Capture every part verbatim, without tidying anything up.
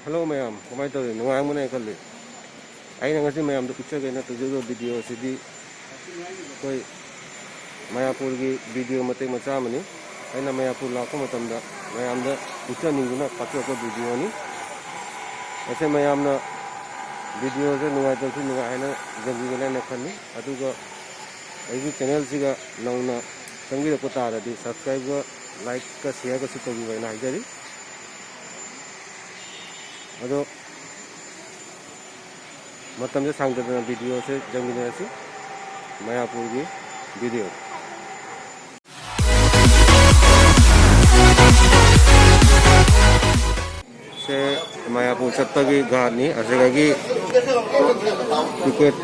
Hello ꯃꯌꯥꯝ, ꯀꯃꯥꯏꯅ ꯇꯧꯔꯤ? ꯅꯨꯡꯉꯥꯏꯔꯝꯒꯅꯤ ꯈꯜꯂꯤ꯫ ꯑꯩꯅ ꯉꯁꯤ ꯃꯌꯥꯝꯗ ꯎꯠꯆꯒꯦꯅ ꯇꯧꯖꯔꯤꯕ ꯚꯤꯗꯤꯑꯣ ꯑꯁꯤꯗꯤ ꯑꯩꯈꯣꯏ ꯃꯌꯥꯄꯨꯔꯒꯤ ꯚꯤꯗꯤꯑꯣ ꯃꯇꯦꯛ ꯃꯆꯥ ꯑꯃꯅꯤ꯫ ꯑꯩꯅ ꯃꯌꯥꯄꯨꯔ ꯂꯥꯛꯄ ꯃꯇꯝꯗ ꯃꯌꯥꯝꯗ ꯎꯠꯆꯅꯤꯡꯗꯨꯅ ꯀꯥꯞꯊꯣꯔꯛꯄ ꯚꯤꯗꯤꯑꯣꯅꯤ꯫ ꯃꯁꯤ ꯃꯌꯥꯝꯅ ꯚꯤꯗꯤꯑꯣꯁꯦ ꯅꯨꯡꯉꯥꯏꯇꯕꯁꯨ ꯅꯨꯡꯉꯥꯏ ꯍꯥꯏꯅ ꯌꯦꯡꯕꯤꯒꯅꯤ ꯍꯥꯏꯅ ꯈꯜꯂꯤ꯫ ꯑꯗꯨꯒ ꯑꯩꯒꯤ ꯆꯦꯅꯦꯜꯁꯤꯒ ꯅꯧꯅ ꯆꯪꯕꯤꯔꯛꯄ ꯇꯥꯔꯗꯤ subscribeꯒ likeꯀ shareꯒꯁꯨ ꯇꯧꯕꯤꯌꯨ ꯍꯥꯏꯅ ꯍꯥꯏꯖꯔꯤ꯫ ꯑꯗꯣ ꯃꯇꯝꯁꯦ ꯁꯥꯡꯗꯗꯅ ꯚꯤꯗꯤꯑꯣꯁꯦ ꯌꯦꯡꯃꯤꯟꯅꯔꯁꯤ꯫ ꯃꯌꯥꯄꯨꯔꯒꯤ ꯚꯤꯗꯤꯑꯣ꯫ ꯁꯦ ꯃꯌꯥꯄꯨꯔ ꯆꯠꯄꯒꯤ ꯘꯥꯠꯅꯤ꯫ ꯑꯁꯤꯗꯒꯤ ꯇꯤꯀꯦꯠ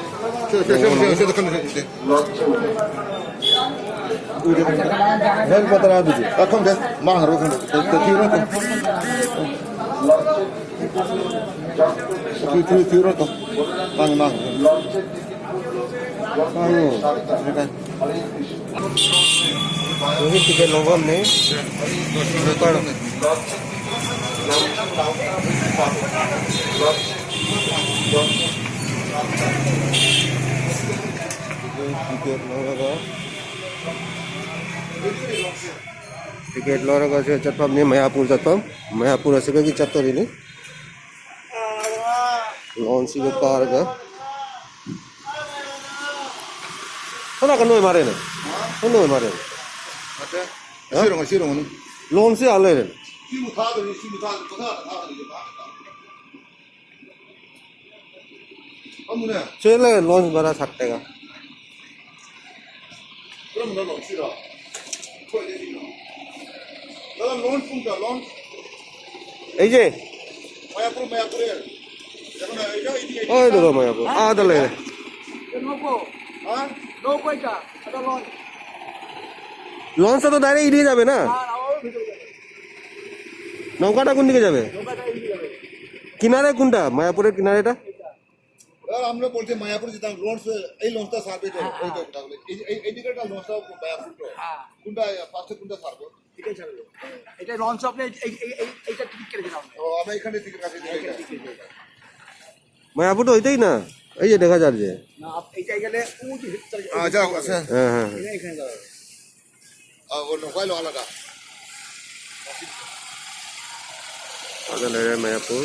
ꯅꯪ ꯂꯨꯄꯥ ꯇꯔꯥ ꯑꯗꯨꯗꯤ? ꯑ, ꯈꯪꯗꯦ꯫ ꯃꯥꯡꯈ꯭ꯔꯕ ꯈꯪꯗꯦ꯫ ꯊꯤꯔꯣ꯫ ꯊꯤ-, ꯊꯤ-, ꯊꯤꯔꯣ ꯇꯣ꯫ ꯃꯥꯡ-, ꯃꯥꯡ꯫ ꯃꯥꯡꯉꯣ꯫ ꯍꯧꯖꯤꯛ ꯇꯤꯀꯦꯠ ꯂꯧꯐꯝꯅꯤ꯫ ꯁ꯭ꯂꯤꯄꯔ꯫ ꯇꯤꯀꯦꯠ ꯂꯧꯔꯒ, ꯇꯤꯀꯦꯠ ꯂꯧꯔꯒ ꯁꯤ ꯆꯠꯐꯝꯅꯤ, ꯃꯌꯥꯄꯨꯔ ꯆꯠꯐꯝ꯫ ꯃꯌꯥꯄꯨꯔ ꯑꯁꯤꯗꯒꯤ ꯆꯠꯇꯣꯔꯤꯅꯤ꯫ ꯂꯣꯟꯁꯤꯒ ꯀꯥꯔꯒ꯫ ꯁꯣꯝ ꯅꯥꯀꯟꯗ ꯑꯣꯏ ꯃꯥꯜꯂꯦꯅꯦ꯫ ꯁꯣꯝꯗ ꯑꯣꯏ ꯃꯥꯜꯂꯦꯅꯦ꯫ ꯅꯠꯇꯦ꯫ ꯍꯥ? ꯁꯤꯔꯣꯝ, ꯁꯤꯔꯣꯝꯅꯤ꯫ ꯂꯣꯟꯁꯤ ꯑꯥ ꯂꯩꯔꯦ꯫ ꯁꯤꯕꯨ ꯊꯥꯗꯣꯏꯅꯤ, ꯁꯤꯕꯨ ꯊꯥꯗꯣꯏꯅꯤ, ꯄꯪꯊꯥꯗ ꯊꯥꯗꯣꯏꯅꯤ꯫ ꯐꯝꯃꯨꯅꯦ꯫ ꯁꯤ ꯂꯩꯔꯦ, ꯂꯣꯟꯁ ꯚꯔꯥ ꯁꯥꯠ ꯇꯦꯒ꯫ ꯀꯔꯝꯕꯅꯣ ꯂꯣꯟꯁꯤꯔꯣ? ꯑꯩꯈꯣꯏꯗꯩꯅꯤꯅꯣ꯫ ꯅꯪ ꯂꯣꯟꯁ ꯄꯨꯡ ꯀꯌꯥ ꯂꯣꯟꯁ? ꯑꯩꯁꯦ? ꯃꯌꯥꯄꯨꯔ, ꯃꯌꯥꯄꯨꯔ꯫ ꯍꯣꯏ, ꯑꯗꯨꯒ ꯃꯌꯥꯄꯨꯔ꯫ ꯑꯥꯗ ꯂꯩꯔꯦ꯫ ꯀꯩꯅꯣꯀꯣ? ꯍꯥ? ꯅꯣ ꯄꯩꯁꯥ꯫ ꯑꯗ ꯂꯣꯟꯁ꯫ ꯂꯣꯟꯁ ꯑꯗꯣ direct ইদিকে যাবে না? হ্যাঁ, আমার ভিতরে যাবে। নৌকাটা কোন দিকে যাবে? নৌকাটা এইদিকে যাবে। কিনারে কোনটা? মায়াপুরের কিনারেটা? দাদা, আমরা বলছি মায়াপুর যেতাম, লঞ্চ, এই লঞ্চটা সার্ভে করো, হ্যাঁ, ওই তো হ্যাঁ। ওটা বলে। এই, এই, এইদিকে একটা লঞ্চটা মায়াপুর তো। হ্যাঁ। কোনটা, ফার্স্টে কোনটা সার্ভে? এটা লঞ্চ আপনি এই, এই, এই, এইটা টিকিট কেটেছিলাম। ও, আমরা এখানে টিকিট কাটে দিই, এটা। মায়াপুর তো ওইটাই না, এই যে দেখা যাচ্ছে। না, আপ-, এইটাই গেলে ও যে ভিতরে যাবে। হ্যাঁ, যাও, আচ্ছা। হ্যাঁ, হ্যাঁ, হ্যাঁ। এখানে, এখানে যাবে। আর অন্য কয়লো আলাদা। আলাদা লাগে মায়াপুর।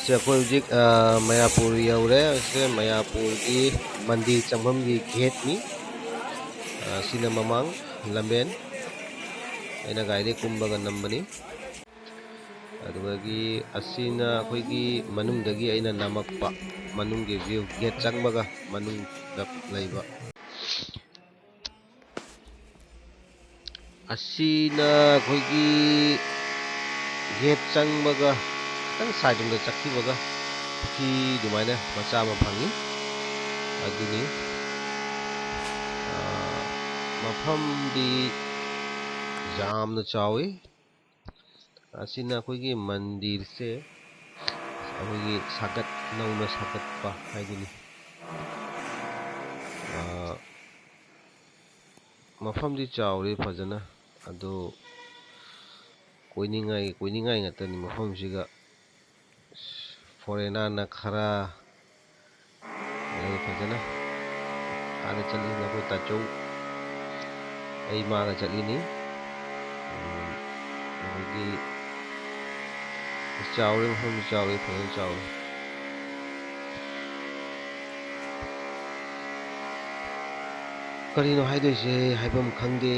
ꯁꯦ, ꯑꯩꯈꯣꯏ ꯍꯧꯖꯤꯛ, ꯑ, ꯃꯌꯥꯄꯨꯔ ꯌꯧꯔꯦ꯫ ꯁꯦ ꯃꯌꯥꯄꯨꯔꯒꯤ ꯃꯟꯗꯤꯔ ꯆꯪꯐꯝꯒꯤ ꯒꯦꯠꯅꯤ꯫ ꯑ, ꯁꯤꯅ ꯃꯃꯥꯡ ꯂꯝꯕꯦꯟ꯫ ꯑꯩꯅ ꯒꯥꯔꯤꯗꯒꯤ ꯀꯨꯝꯕꯒ ꯅꯝꯕꯅꯤ꯫ ꯑꯗꯨꯗꯒꯤ ꯑꯁꯤꯅ ꯑꯩꯈꯣꯏꯒꯤ ꯃꯅꯨꯡꯗꯒꯤ ꯑꯩꯅ ꯅꯝꯃꯛꯄ ꯃꯅꯨꯡꯒꯤ ꯚ꯭ꯌꯨ, ꯒꯦꯠ ꯆꯪꯕꯒ ꯃꯅꯨꯡꯗ ꯂꯩꯕ꯫ ꯑꯁꯤꯅ ꯑꯩꯈꯣꯏꯒꯤ ꯒꯦꯠ ꯆꯪꯕꯒ ꯈꯤꯇꯪ ꯁꯥꯏꯠ ꯔꯣꯝꯗ ꯆꯠꯈꯤꯕꯒ ꯄꯨꯈ꯭ꯔꯤ ꯑꯗꯨꯃꯥꯏꯅ ꯃꯆꯥ ꯑꯃ ꯐꯪꯉꯤ꯫ ꯑꯗꯨꯅꯤ, ꯑꯥ, ꯃꯐꯝꯗꯤ ꯌꯥꯝꯅ ꯆꯥꯎꯋꯤ꯫ ꯑꯁꯤꯅ ꯑꯩꯈꯣꯏꯒꯤ ꯃꯟꯗꯤꯔꯁꯦ ꯑꯩꯈꯣꯏꯒꯤ ꯁꯥꯒꯠ-, ꯅꯧꯅ ꯁꯥꯒꯠꯄ ꯍꯥꯏꯗꯨꯅꯤ꯫ ꯑꯥ, ꯃꯐꯝꯗꯤ ꯆꯥꯎꯔꯤ ꯐꯖꯅ, ꯑꯗꯨ ꯀꯣꯏꯅꯤꯡꯉꯥꯏ, ꯀꯣꯏꯅꯤꯡꯉꯥꯏ ꯉꯥꯛꯇꯅꯤ ꯃꯐꯝꯁꯤꯒ꯫ ꯐꯣꯔꯦꯅꯔꯅ ꯈꯔ ꯑꯗꯨ ꯐꯖꯅ ꯍꯥꯟꯅ ꯆꯠꯂꯤꯁꯤꯅ ꯑꯩꯈꯣꯏ ꯇꯥꯆꯧ, ꯑꯩ ꯃꯥꯒ ꯆꯠꯂꯤꯅꯤ꯫ ꯎꯝ, ꯑꯗꯒꯤ ꯆꯥꯎꯔꯦ, ꯃꯐꯝꯁꯨ ꯆꯥꯎꯔꯦ, ꯐꯖꯅ ꯆꯥꯎꯔꯦ꯫ ꯀꯔꯤꯅꯣ ꯍꯥꯏꯗꯣꯏꯁꯦ? ꯍꯥꯏꯐꯝ ꯈꯪꯗꯦ꯫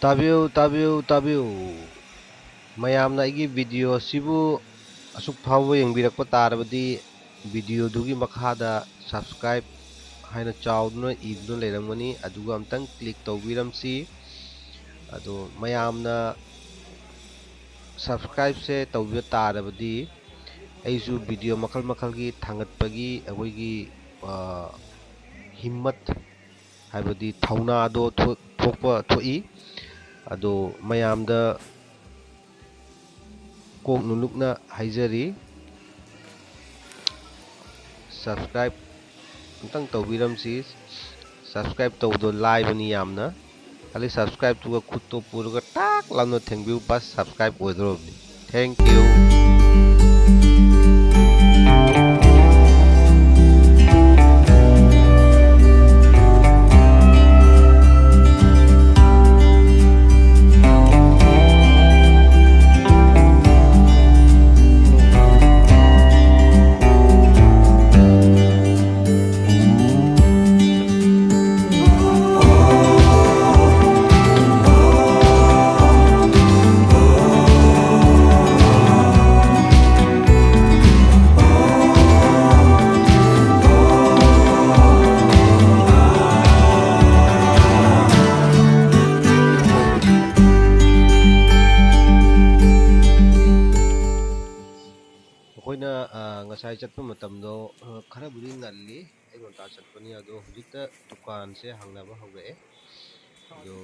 ꯇꯥꯕꯤꯌꯨ, ꯇꯥꯕꯤꯌꯨ, ꯇꯥꯕꯤꯌꯨ꯫ ꯃꯌꯥꯝꯅ ꯑꯩꯒꯤ video ꯑꯁꯤꯕꯨ ꯑꯁꯨꯛ ꯐꯥꯎꯕ ꯌꯦꯡꯕꯤꯔꯛꯄ ꯇꯥꯔꯕꯗꯤ, video ꯗꯨꯒꯤ ꯃꯈꯥꯗ subscribe ꯍꯥꯏꯅ ꯆꯥꯎꯗꯨꯅ ꯏꯗꯨꯅ ꯂꯩꯔꯝꯒꯅꯤ, ꯑꯗꯨꯒ ꯑꯝꯇꯪ click ꯇꯧꯕꯤꯔꯝꯁꯤ꯫ ꯑꯗꯣ ꯃꯌꯥꯝꯅ subscribe ꯁꯦ ꯇꯧꯕꯤꯕ ꯇꯥꯔꯕꯗꯤ, ꯑꯩꯁꯨ video ꯃꯈꯜ ꯃꯈꯜꯒꯤ ꯊꯥꯡꯒꯠꯄꯒꯤ ꯑꯩꯈꯣꯏꯒꯤ, ꯑ, ꯍꯤꯝꯃꯠ ꯍꯥꯏꯕꯗꯤ ꯊꯧꯅꯥꯗꯣ ꯊꯣꯛ-, ꯊꯣꯛꯄ ꯊꯣꯛꯏ꯫ ꯑꯗꯣ ꯃꯌꯥꯝꯗ ꯀꯣꯛ ꯅꯨꯂꯨꯛꯅ ꯍꯥꯏꯖꯔꯤ, subscribe ꯑꯝꯇꯪ ꯇꯧꯕꯤꯔꯝꯁꯤ꯫ Subscribe ꯇꯧꯕꯗꯣ ꯂꯥꯏꯕꯅꯤ ꯌꯥꯝꯅ꯫ ꯈꯜꯂꯤ subscribe ꯇꯨꯒ ꯈꯨꯠꯇꯣ ꯄꯨꯔꯒ ꯇꯥꯛ ꯂꯥꯎꯅ ꯊꯦꯡꯕꯤꯌꯨ, ꯕꯁ subscribe ꯑꯣꯏꯗꯧꯔꯕꯅꯤ꯫ Thank you꯫ ꯑꯩꯈꯣꯏꯅ, ꯑ, ꯉꯁꯥꯏ ꯆꯠꯄ ꯃꯇꯝꯗꯣ, ꯑ, ꯈꯔꯕꯨꯗꯤ ꯉꯜꯂꯤ, ꯑꯌꯨꯛ ꯉꯟꯇꯥ ꯆꯠꯄꯅꯤ꯫ ꯑꯗꯣ ꯍꯧꯖꯤꯛꯇ ꯗꯨꯀꯥꯟꯁꯦ ꯍꯥꯡꯅꯕ ꯍꯧꯔꯛꯑꯦ꯫ ꯑꯗꯣ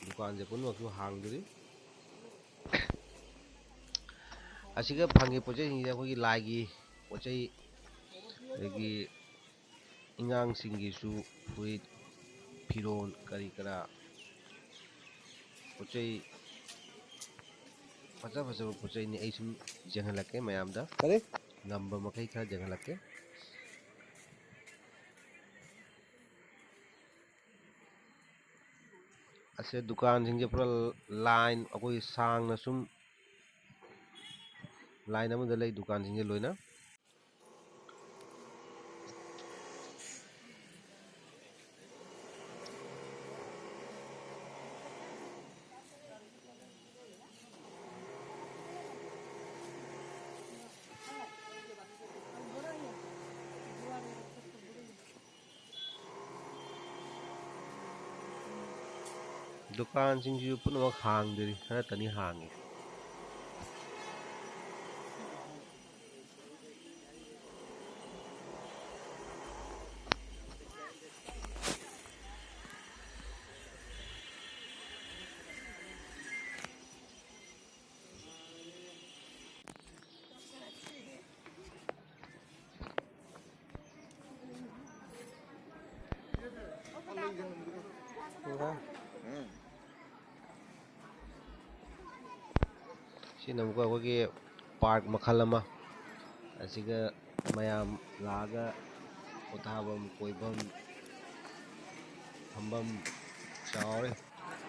ꯗꯨꯀꯥꯟꯁꯦ ꯄꯨꯝꯅꯃꯛꯁꯨ ꯍꯥꯡꯗ꯭ꯔꯤ꯫ ꯑꯁꯤꯒ ꯐꯪꯉꯤ ꯄꯣꯠ ꯆꯩꯁꯤꯡꯁꯦ ꯑꯩꯈꯣꯏꯒꯤ ꯂꯥꯏꯒꯤ ꯄꯣꯠ ꯆꯩ, ꯑꯗꯒꯤ ꯑꯉꯥꯡꯁꯤꯡꯒꯤꯁꯨ ꯐꯨꯔꯤꯠ, ꯐꯤꯔꯣꯜ, ꯀꯔꯤ ꯀꯔꯥ ꯄꯣꯠ ꯆꯩ ꯐꯖ ꯐꯖꯕ ꯄꯣꯠ ꯆꯩꯅꯤ꯫ ꯑꯩ ꯁꯨꯝ ꯌꯦꯡꯍꯜꯂꯛꯀꯦ ꯃꯌꯥꯝꯗ꯫ ꯀꯔꯤ? ꯉꯝꯕ ꯃꯈꯩ ꯈꯔ ꯌꯦꯡꯍꯜꯂꯛꯀꯦ꯫ ꯑꯁꯦ ꯗꯨꯀꯥꯟꯁꯤꯡꯁꯦ ꯄꯨꯔꯥ line, ꯑꯩꯈꯣꯏ ꯁꯥꯡꯅ ꯁꯨꯝ line ꯑꯃꯗ ꯂꯩ ꯗꯨꯀꯥꯟꯁꯤꯡꯁꯦ ꯂꯣꯏꯅ꯫ ꯗꯨꯀꯥꯟꯁꯤꯡꯁꯤꯁꯨ ꯄꯨꯝꯅꯃꯛ ꯍꯥꯡꯗ꯭ꯔꯤ, ꯈꯔꯇꯅꯤ ꯍꯥꯡꯉꯤ꯫ ꯁꯤꯅ ꯑꯃꯨꯛꯀ ꯑꯩꯈꯣꯏꯒꯤ ꯄꯥꯔꯛ ꯃꯈꯜ ꯑꯃ, ꯑꯁꯤꯒ ꯃꯌꯥꯝ ꯂꯥꯛꯑꯒ ꯄꯣꯊꯥꯐꯝ, ꯀꯣꯏꯐꯝ, ꯐꯝꯐꯝ ꯆꯥꯎꯔꯦ,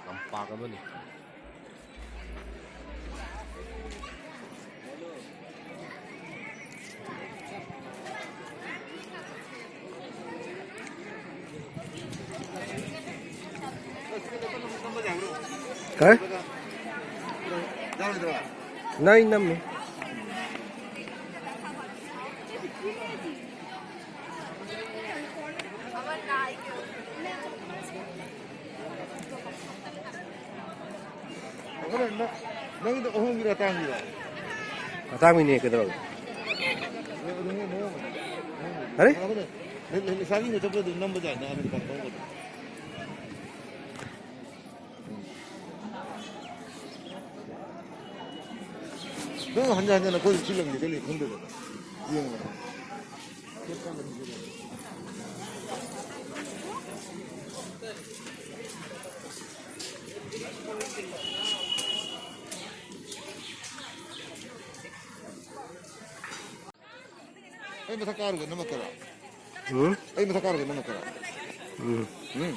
ꯂꯝꯄꯥꯛ ꯑꯃꯅꯤ꯫ काय? नाही ना मी. ꯅꯪꯒꯤꯗꯣ ꯑꯍꯣꯡꯕꯤꯔꯣ, ꯑꯇꯥꯡꯕꯤꯔꯣ? ꯑꯇꯥꯡꯕꯤꯅꯦ, ꯀꯩꯗꯧꯔꯒꯦ? ꯑꯗꯨ ꯑꯗꯨꯝ ꯑꯍꯣꯡꯕꯅꯦ꯫ ꯑꯔꯦ? ꯂꯩꯁꯥꯕꯤꯅ ꯆꯠꯄꯗ ꯑꯗꯨꯝ ꯅꯝꯕ ꯌꯥꯏꯅ, ꯑꯃꯦꯔꯤꯀꯥꯟ ꯈꯣꯡꯕꯗꯣ꯫ ꯅꯪ ꯍꯟꯖꯟ ꯍꯟꯖꯟꯅ ꯑꯩꯈꯣꯏ ꯁꯤ ꯂꯝꯁꯤꯗ ꯂꯩ ꯈꯪꯗꯗꯅ ꯌꯦꯡꯉꯣ꯫ ꯑꯩ ꯃꯊꯛ ꯀꯥꯔꯨꯒꯦ, ꯅꯝꯃꯛꯀꯦꯔꯣ? ꯎꯝ? ꯑꯩ ꯃꯊꯛ ꯀꯥꯔꯨꯒꯦ, ꯅꯝꯃꯛꯀꯦꯔꯣ? ꯎꯝ꯫ ꯎꯝ꯫